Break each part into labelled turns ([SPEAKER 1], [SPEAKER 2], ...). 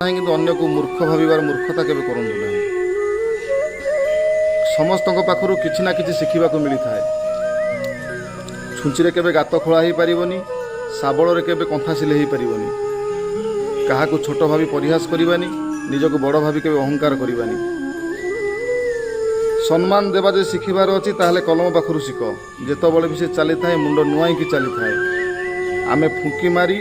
[SPEAKER 1] ନାହିଁ, କିନ୍ତୁ ଅନ୍ୟକୁ ମୂର୍ଖ ଭାବିବାର ମୂର୍ଖତା କେବେ କରନ୍ତୁ ନାହିଁ। ସମସ୍ତଙ୍କ ପାଖରୁ କିଛି ନା କିଛି ଶିଖିବାକୁ ମିଳିଥାଏ। ଛୁଞ୍ଚିରେ କେବେ ଗାତ ଖୋଳା ହେଇପାରିବନି, ଶାବଳରେ କେବେ କନ୍ଥା ସିଲେଇ ହେଇପାରିବନି। କାହାକୁ ଛୋଟ ଭାବି ପରିହାସ କରିବାନି, ନିଜକୁ ବଡ଼ ଭାବି କେବେ ଅହଙ୍କାର କରିବାନି। ସମ୍ମାନ ଦେବା ଯଦି ଶିଖିବାର ଅଛି, ତାହେଲେ କଲମ ପାଖରୁ ଶିଖ। ଯେତେବେଳେ ବି ସେ ଚାଲିଥାଏ, ମୁଣ୍ଡ ନୁଆଇକି ଚାଲିଥାଏ। ଆମେ ଫୁଙ୍କି ମାରି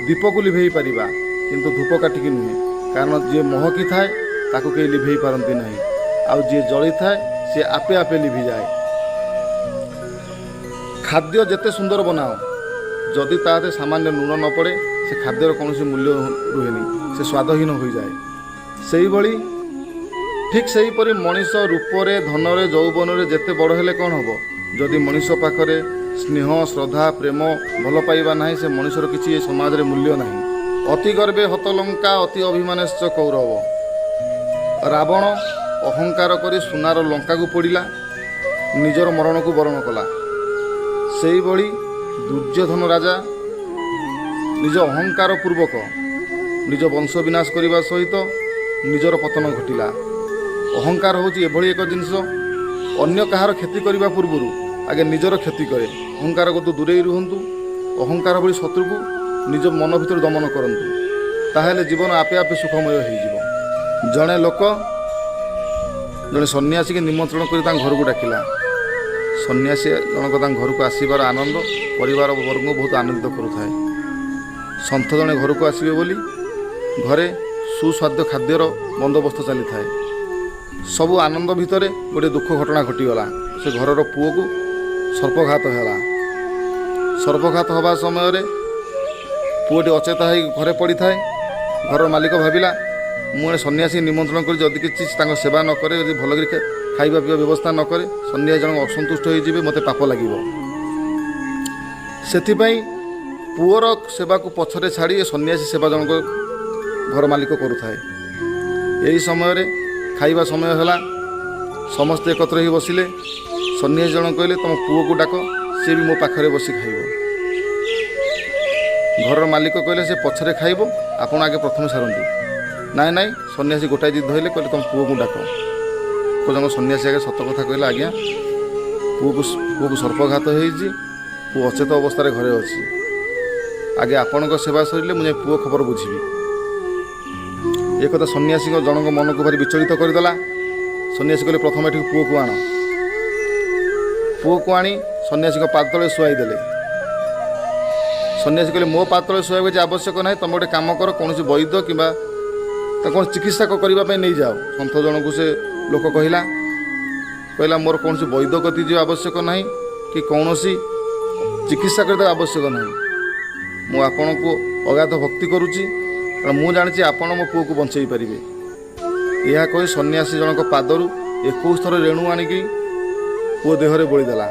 [SPEAKER 1] ଦୀପକୁ ଲିଭେଇ ପାରିବା, କିନ୍ତୁ ଧୂପକାଠିକି ନୁହେଁ। କାରଣ ଯିଏ ମହକି ଥାଏ, ତାକୁ କେହି ଲିଭେଇ ପାରନ୍ତି ନାହିଁ, ଆଉ ଯିଏ ଜଳିଥାଏ, ସିଏ ଆପେ ଆପେ ଲିଭିଯାଏ। ଖାଦ୍ୟ ଯେତେ ସୁନ୍ଦର ବନାଅ, ଯଦି ତା ଦେହରେ ସାମାନ୍ୟ ଲୁଣ ନ ପଡ଼େ, ସେ ଖାଦ୍ୟର କୌଣସି ମୂଲ୍ୟ ରୁହେନି, ସେ ସ୍ୱାଦହୀନ ହୋଇଯାଏ। ସେଇଭଳି, ଠିକ୍ ସେହିପରି ମଣିଷ ରୂପରେ, ଧନରେ, ଯୌବନରେ ଯେତେ ବଡ଼ ହେଲେ କ'ଣ ହେବ? ଯଦି ମଣିଷ ପାଖରେ ସ୍ନେହ, ଶ୍ରଦ୍ଧା, ପ୍ରେମ, ଭଲ ପାଇବା ନାହିଁ, ସେ ମଣିଷର କିଛି ଏ ସମାଜରେ ମୂଲ୍ୟ ନାହିଁ। ଅତି ଗର୍ବେ ହତ ଲଙ୍କା, ଅତି ଅଭିମାନେଶ୍ଚ କୌରବ। ରାବଣ ଅହଙ୍କାର କରି ସୁନାର ଲଙ୍କାକୁ ପୋଡ଼ିଲା, ନିଜର ମରଣକୁ ବରଣ କଲା। ସେଇଭଳି ଦୁର୍ଯ୍ୟୋଧନ ରାଜା ନିଜ ଅହଙ୍କାର ପୂର୍ବକ ନିଜ ବଂଶ ବିନାଶ କରିବା ସହିତ ନିଜର ପତନ ଘଟିଲା। ଅହଙ୍କାର ହେଉଛି ଏଭଳି ଏକ ଜିନିଷ, ଅନ୍ୟ କାହାର କ୍ଷତି କରିବା ପୂର୍ବରୁ ଆଗେ ନିଜର କ୍ଷତି କରେ। ଅହଙ୍କାରକୁ ଦୂରେଇ ରୁହନ୍ତୁ। ଅହଙ୍କାର ଭଳି ଶତ୍ରୁକୁ ନିଜ ମନ ଭିତରୁ ଦମନ କରନ୍ତୁ, ତାହେଲେ ଜୀବନ ଆପେ ଆପେ ସୁଖମୟ ହେଇଯିବ। ଜଣେ ଲୋକ ଜଣେ ସନ୍ନ୍ୟାସୀକି ନିମନ୍ତ୍ରଣ କରି ତାଙ୍କ ଘରକୁ ଡାକିଲା। ସନ୍ନ୍ୟାସୀ ଜଣକ ତାଙ୍କ ଘରକୁ ଆସିବାର ଆନନ୍ଦ ପରିବାର ବର୍ଗଙ୍କୁ ବହୁତ ଆନନ୍ଦିତ କରୁଥାଏ। ସନ୍ଥ ଜଣେ ଘରକୁ ଆସିବେ ବୋଲି ଘରେ ସୁସ୍ୱାଦ୍ୟ ଖାଦ୍ୟର ବନ୍ଦୋବସ୍ତ ଚାଲିଥାଏ। ସବୁ ଆନନ୍ଦ ଭିତରେ ଗୋଟିଏ ଦୁଃଖ ଘଟଣା ଘଟିଗଲା। ସେ ଘରର ପୁଅକୁ ସର୍ପଘାତ ହେଲା। ସର୍ପଘାତ ହେବା ସମୟରେ ପୁଅଟି ଅଚେତ ହୋଇ ଘରେ ପଡ଼ିଥାଏ। ଘରର ମାଲିକ ଭାବିଲା, ମୁଁ ଏ ସନ୍ନ୍ୟାସୀ ନିମନ୍ତ୍ରଣ କରି ଯଦି କିଛି ତାଙ୍କ ସେବା ନ କରେ, ଯଦି ଭଲକରି ଖାଇବା ପିଇବା ବ୍ୟବସ୍ଥା ନ କରେ, ସନ୍ନ୍ୟାସୀ ଜଣକ ଅସନ୍ତୁଷ୍ଟ ହୋଇଯିବେ, ମୋତେ ପାପ ଲାଗିବ। ସେଥିପାଇଁ ପୁଅର ସେବାକୁ ପଛରେ ଛାଡ଼ି ଏ ସନ୍ନ୍ୟାସୀ ସେବା ଜଣକ ଘର ମାଲିକ କରୁଥାଏ। ଏହି ସମୟରେ ଖାଇବା ସମୟ ହେଲା। ସମସ୍ତେ ଏକତ୍ର ହୋଇ ବସିଲେ। ସନ୍ନ୍ୟାସୀ ଜଣକ କହିଲେ, "ତୁମ ପୁଅକୁ ଡାକ, ସିଏ ବି ମୋ ପାଖରେ ବସି ଖାଇବ।" ଘରର ମାଲିକ କହିଲେ, "ସେ ପଛରେ ଖାଇବ, ଆପଣ ଆଗେ ପ୍ରଥମେ ସାରନ୍ତୁ।" "ନାଇଁ ନାଇଁ," ସନ୍ନ୍ୟାସୀ ଗୋଟାଏ ଜିଦ୍ ଧଇଲେ। କହିଲେ, "ତୁମ ପୁଅକୁ ଡାକ।" ଜଣକ ସନ୍ନ୍ୟାସୀ ଆଗେ ସତ କଥା କହିଲେ, "ଆଜ୍ଞା, ପୁଅକୁ ସର୍ପଘାତ ହେଇଛି, ପୁଅ ଅଚେତ ଅବସ୍ଥାରେ ଘରେ ଅଛି। ଆଗେ ଆପଣଙ୍କ ସେବା ସରିଲେ ମୁଁ ଯାଇ ପୁଅ ଖବର ବୁଝିବି।" ଏ କଥା ସନ୍ନ୍ୟାସୀଙ୍କ ଜଣଙ୍କ ମନକୁ ଭାରି ବିଚଳିତ କରିଦେଲା। ସନ୍ନ୍ୟାସୀ କହିଲେ, "ପ୍ରଥମେ ଏଠିକୁ ପୁଅକୁ ଆଣ।" ପୁଅକୁ ଆଣି ସନ୍ନ୍ୟାସୀଙ୍କ ପାଦ ତଳେ ଶୁଆଇ ଦେଲେ। ସନ୍ନ୍ୟାସୀ କହିଲେ, "ମୋ ପାଦ ତଳେ ଶୁଆଇବା କିଛି ଆବଶ୍ୟକ ନାହିଁ। ତୁମେ ଗୋଟେ କାମ କର, କୌଣସି ବୈଦ୍ୟ କିମ୍ବା ତାକୁ କୌଣସି ଚିକିତ୍ସା କରିବା ପାଇଁ ନେଇଯାଅ।" ସନ୍ଥ ଜଣକୁ ସେ ଲୋକ କହିଲା, କହିଲା, "ମୋର କୌଣସି ବୈଦ୍ୟ କତି ଯିବା ଆବଶ୍ୟକ ନାହିଁ କି କୌଣସି ଚିକିତ୍ସା କରିବା ଆବଶ୍ୟକ ନାହିଁ। ମୁଁ ଆପଣଙ୍କୁ ଅଗାଧ ଭକ୍ତି କରୁଛି, କାରଣ ମୁଁ ଜାଣିଛି ଆପଣ ମୋ ପୁଅକୁ ବଞ୍ଚେଇ ପାରିବେ।" ଏହା କହି ସନ୍ନ୍ୟାସୀ ଜଣଙ୍କ ପାଦରୁ 21 ଥର ରେଣୁ ଆଣିକି ପୁଅ ଦେହରେ ବୋଳିଦେଲା।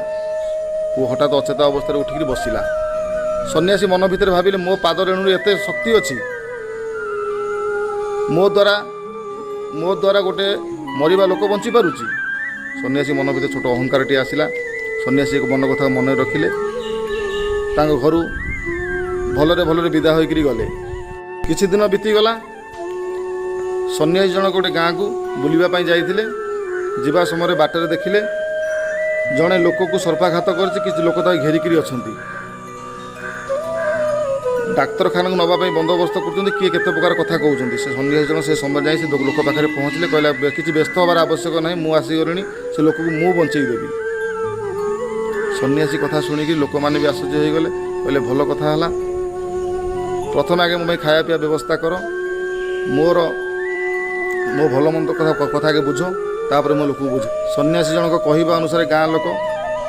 [SPEAKER 1] ପୁଅ ହଠାତ୍ ଅଚେତ ଅବସ୍ଥାରେ ଉଠିକିରି ବସିଲା। ସନ୍ନ୍ୟାସୀ ମନ ଭିତରେ ଭାବିଲେ, ମୋ ପାଦ ରେଣୁରେ ଏତେ ଶକ୍ତି ଅଛି, ମୋ ଦ୍ୱାରା ଗୋଟେ ମରିବା ଲୋକ ବଞ୍ଚି ପାରୁଛି। ସନ୍ନ୍ୟାସୀ ମନ ଭିତରେ ଛୋଟ ଅହଙ୍କାରଟିଏ ଆସିଲା। ସନ୍ନ୍ୟାସୀ ଏକ ମନ କଥା ମନରେ ରଖିଲେ। ତାଙ୍କ ଘରୁ ଭଲରେ ଭଲରେ ବିଦା ହୋଇକରି ଗଲେ। କିଛି ଦିନ ବିତିଗଲା। ସନ୍ନ୍ୟାସୀ ଜଣକ ଗୋଟେ ଗାଁକୁ ବୁଲିବା ପାଇଁ ଯାଇଥିଲେ। ଯିବା ସମୟରେ ବାଟରେ ଦେଖିଲେ ଜଣେ ଲୋକକୁ ସର୍ପାଘାତ କରିଛି, କିଛି ଲୋକ ତାକୁ ଘେରିକିରି ଅଛନ୍ତି, ଡାକ୍ତରଖାନାକୁ ନେବା ପାଇଁ ବନ୍ଦୋବସ୍ତ କରୁଛନ୍ତି, କିଏ କେତେ ପ୍ରକାର କଥା କହୁଛନ୍ତି। ସେ ସନ୍ନ୍ୟାସୀ ଜଣ ସେ ସମୟ ଯାଇ ସେ ଲୋକ ପାଖରେ ପହଞ୍ଚିଲେ। କହିଲା, "କିଛି ବ୍ୟସ୍ତ ହେବାର ଆବଶ୍ୟକ ନାହିଁ, ମୁଁ ଆସିଗଲିଣି, ସେ ଲୋକକୁ ମୁଁ ବଞ୍ଚେଇ ଦେବି।" ସନ୍ନ୍ୟାସୀ କଥା ଶୁଣିକି ଲୋକମାନେ ବି ଆଶ୍ଚର୍ଯ୍ୟ ହୋଇଗଲେ। କହିଲେ, "ଭଲ କଥା ହେଲା। ପ୍ରଥମେ ଆଗେ ମୋ ପାଇଁ ଖାଇବା ପିଇବା ବ୍ୟବସ୍ଥା କର, ମୋ ଭଲ ମନ୍ଦ କଥା ଆଗେ ବୁଝ, ତାପରେ ମୋ ଲୋକକୁ ବୁଝ।" ସନ୍ନ୍ୟାସୀ ଜଣକ କହିବା ଅନୁସାରେ ଗାଁ ଲୋକ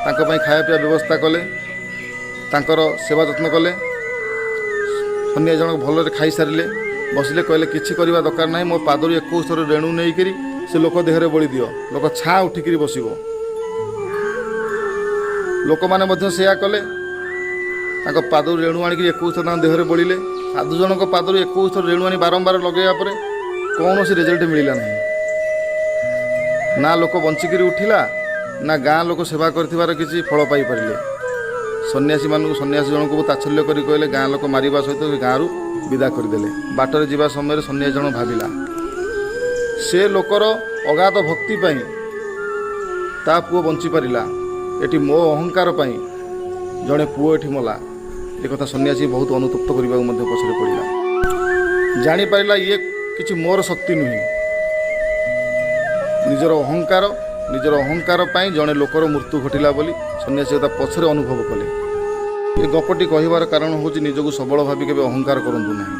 [SPEAKER 1] ତାଙ୍କ ପାଇଁ ଖାଇବା ପିଇବା ବ୍ୟବସ୍ଥା କଲେ, ତାଙ୍କର ସେବା ଯତ୍ନ କଲେ। ସନ୍ନ୍ୟାସୀ ଜଣକ ଭଲରେ ଖାଇସାରିଲେ, ବସିଲେ। କହିଲେ, "କିଛି କରିବା ଦରକାର ନାହିଁ, ମୋ ପାଦରୁ 21 ଥର ରେଣୁ ନେଇକରି ସେ ଲୋକ ଦେହରେ ବୋଳି ଦିଅ, ଲୋକ ଛାଁ ଉଠିକିରି ବସିବ।" ଲୋକମାନେ ମଧ୍ୟ ସେୟା କଲେ। ତାଙ୍କ ପାଦରୁ ରେଣୁ ଆଣିକି 21 ଥର ତାଙ୍କ ଦେହରେ ବୋଳିଲେ। ସାଧୁ ଜଣଙ୍କ ପାଦରୁ 21 ଥର ରେଣୁ ଆଣି ବାରମ୍ବାର ଲଗାଇବା ପରେ କୌଣସି ରେଜଲ୍ଟ ମିଳିଲା ନାହିଁ। ନା ଲୋକ ବଞ୍ଚିକିରି ଉଠିଲା, ନା ଗାଁ ଲୋକ ସେବା କରିଥିବାର କିଛି ଫଳ ପାଇପାରିଲେ। ସନ୍ନ୍ୟାସୀମାନଙ୍କୁ, ସନ୍ନ୍ୟାସୀ ଜଣଙ୍କୁ ତାଚ୍ଛଲ୍ୟ କରି କହିଲେ, ଗାଁ ଲୋକ ମାରିବା ସହିତ ସେ ଗାଁରୁ ବିଦା କରିଦେଲେ। ବାଟରେ ଯିବା ସମୟରେ ସନ୍ନ୍ୟାସୀ ଜଣ ଭାବିଲା, ସେ ଲୋକର ଅଗାଧ ଭକ୍ତି ପାଇଁ ତା ପୁଅ ବଞ୍ଚିପାରିଲା, ଏଠି ମୋ ଅହଙ୍କାର ପାଇଁ ଜଣେ ପୁଅ ଏଠି ମଲା। ଏକଥା ସନ୍ନ୍ୟାସୀ ବହୁତ ଅନୁତପ୍ତ କରିବାକୁ ମଧ୍ୟ ପଛରେ ପଡ଼ିଲା। ଜାଣିପାରିଲା, ଇଏ କିଛି ମୋର ଶକ୍ତି ନୁହେଁ, ନିଜର ଅହଙ୍କାର ପାଇଁ ଜଣେ ଲୋକର ମୃତ୍ୟୁ ଘଟିଲା ବୋଲି ସନ୍ନ୍ୟାସୀ ତା ପଛରେ ଅନୁଭବ କଲେ। ଏ ଗପଟି କହିବାର କାରଣ ହେଉଛି, ନିଜକୁ ସବଳ ଭାବି କେବେ ଅହଙ୍କାର କରନ୍ତୁ ନାହିଁ।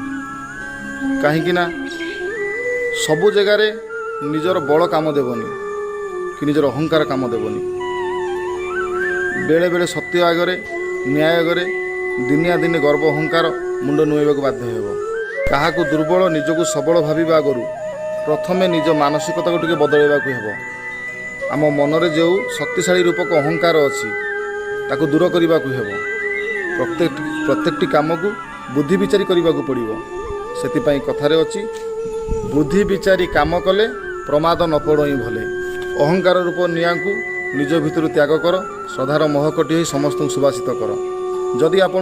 [SPEAKER 1] କାହିଁକି ନା ସବୁ ଜାଗାରେ ନିଜର ବଳ କାମ ଦେବନି କି ନିଜର ଅହଙ୍କାର କାମ ଦେବନି। ବେଳେବେଳେ ସତ୍ୟ ଆଗରେ, ନ୍ୟାୟ ଆଗରେ ଦିନିଆ ଦିନେ ଗର୍ବ ଅହଙ୍କାର ମୁଣ୍ଡ ନୁଆଇବାକୁ ବାଧ୍ୟ ହେବ। କାହାକୁ ଦୁର୍ବଳ, ନିଜକୁ ସବଳ ଭାବିବା ଆଗରୁ ପ୍ରଥମେ ନିଜ ମାନସିକତାକୁ ଟିକେ ବଦଳାଇବାକୁ ହେବ। ଆମ ମନରେ ଯେଉଁ ଶକ୍ତିଶାଳୀ ରୂପକ ଅହଙ୍କାର ଅଛି, ତାକୁ ଦୂର କରିବାକୁ ହେବ। ପ୍ରତ୍ୟେକଟି କାମକୁ ବୁଦ୍ଧି ବିଚାରି କରିବାକୁ ପଡ଼ିବ। ସେଥିପାଇଁ କଥାରେ ଅଛି, ବୁଦ୍ଧି ବିଚାରି କାମ କଲେ ପ୍ରମାଦ ନ ପଡ଼ଇ ଭଲେ। ଅହଙ୍କାର ରୂପ ନିଆଁକୁ ନିଜ ଭିତରୁ ତ୍ୟାଗ କର। ଶ୍ରଦ୍ଧାର ମହକଟି ହୋଇ ସମସ୍ତଙ୍କୁ ସୁବାସିତ କର। ଯଦି ଆପଣ